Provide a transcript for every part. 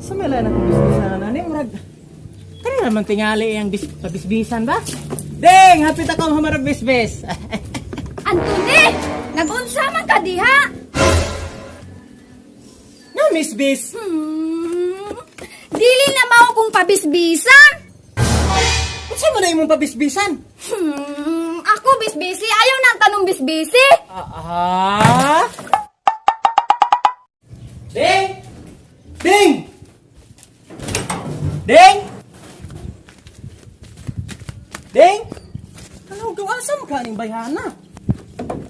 Sa may na kong bisbisan na ni murag. Kani naman tingali ang pabisbisan ba? Ding, hapit ako hamarag bisbis. Anthony! Nagunsa man ka diha? Na misbis. Dili na mao kong pabisbisan. Unsa man na imong pabisbisan? Ako bisbisi, ayaw nang tanong bisbisi. Ah. Ding! Ding! Ding! Ding! Ano gawa sa mo kaning bayhana?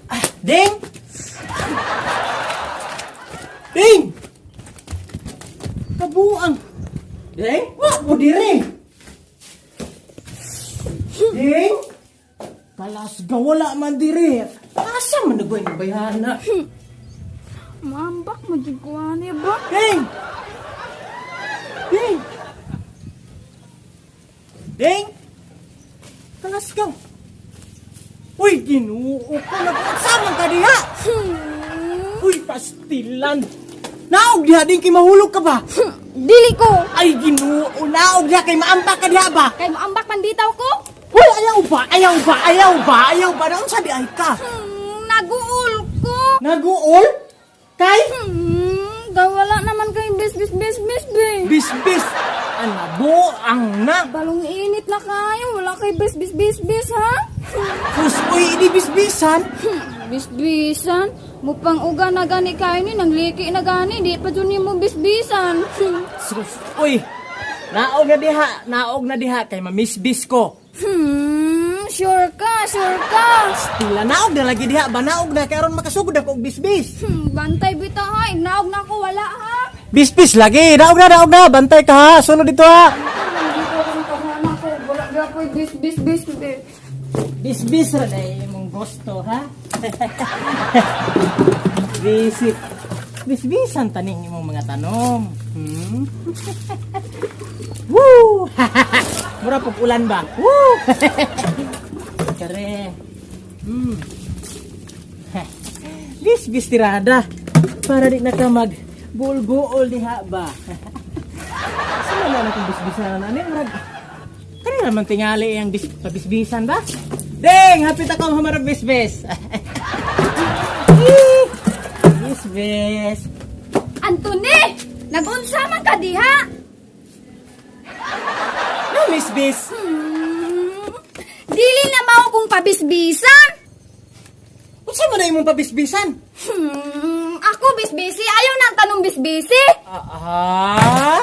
Ah, ding! Ding! Kabuang. Ding? Wa mo diri. Ding? Kalas wala man diri. Asa man nagway ng bayhana? Mambak mo jud ko ani ba? Ding! Ding! Ding! Kalas ka. Uy, ginoo ko. Nag-usaman ka diha! Uy, pastilan! Naog diha din kay mahulog ka ba? Dili ko. Ay, ginoo, naog diha kay maamba ka diha ba? Kay moambak man bitaw ko. Uy, ayaw ba? Ayaw ba? Ayaw ba? Ayaw ba? Naon sa di ay ka? Naguol ko. Naguol? Kay? Gawala naman kay bis bis bis bis be. Bisbis! Anabuang na! Balong init na kayo, wala kay bis bis bis bis ha? Pus, uy, ini bisbisan! Bisbisan? Mupang uga na gani kayo ni, nangliki na gani, di pa dyan mo bisbisan. Sus, uy! Naog na diha, naog na diha kay mamisbis ko. Sure ka, sure ka. Tila naog na lagi diha, ba naog na kay aron makasugod ako og bisbis. Bantay bitaw ha, naog na ko, wala ha. Bisbis lagi, naog na, bantay ka ha, sunod dito ha. Dito akong tahanan ko, wala gapoy bis bis bis bis. Bisbis ra day imong gusto ha. Visit. Bisbisan taning imong mga tanom. Woo! Mura pag ulan ba? Woo! Kare. Bisbis tirada. Para di na ka mag bulbuol diha ba? Sa na na kung bisbisan na ani murag kani naman tingali ang pabisbisan ba? Ding, hapit ako hamarag bisbis. Bisbis. Anthony! Nagunsa man ka diha? No, misbis. Dili na mao kong pabisbisan. Unsa man na imong pabisbisan? Ako bisbisi, ayaw nang tanong bisbisi. Ah.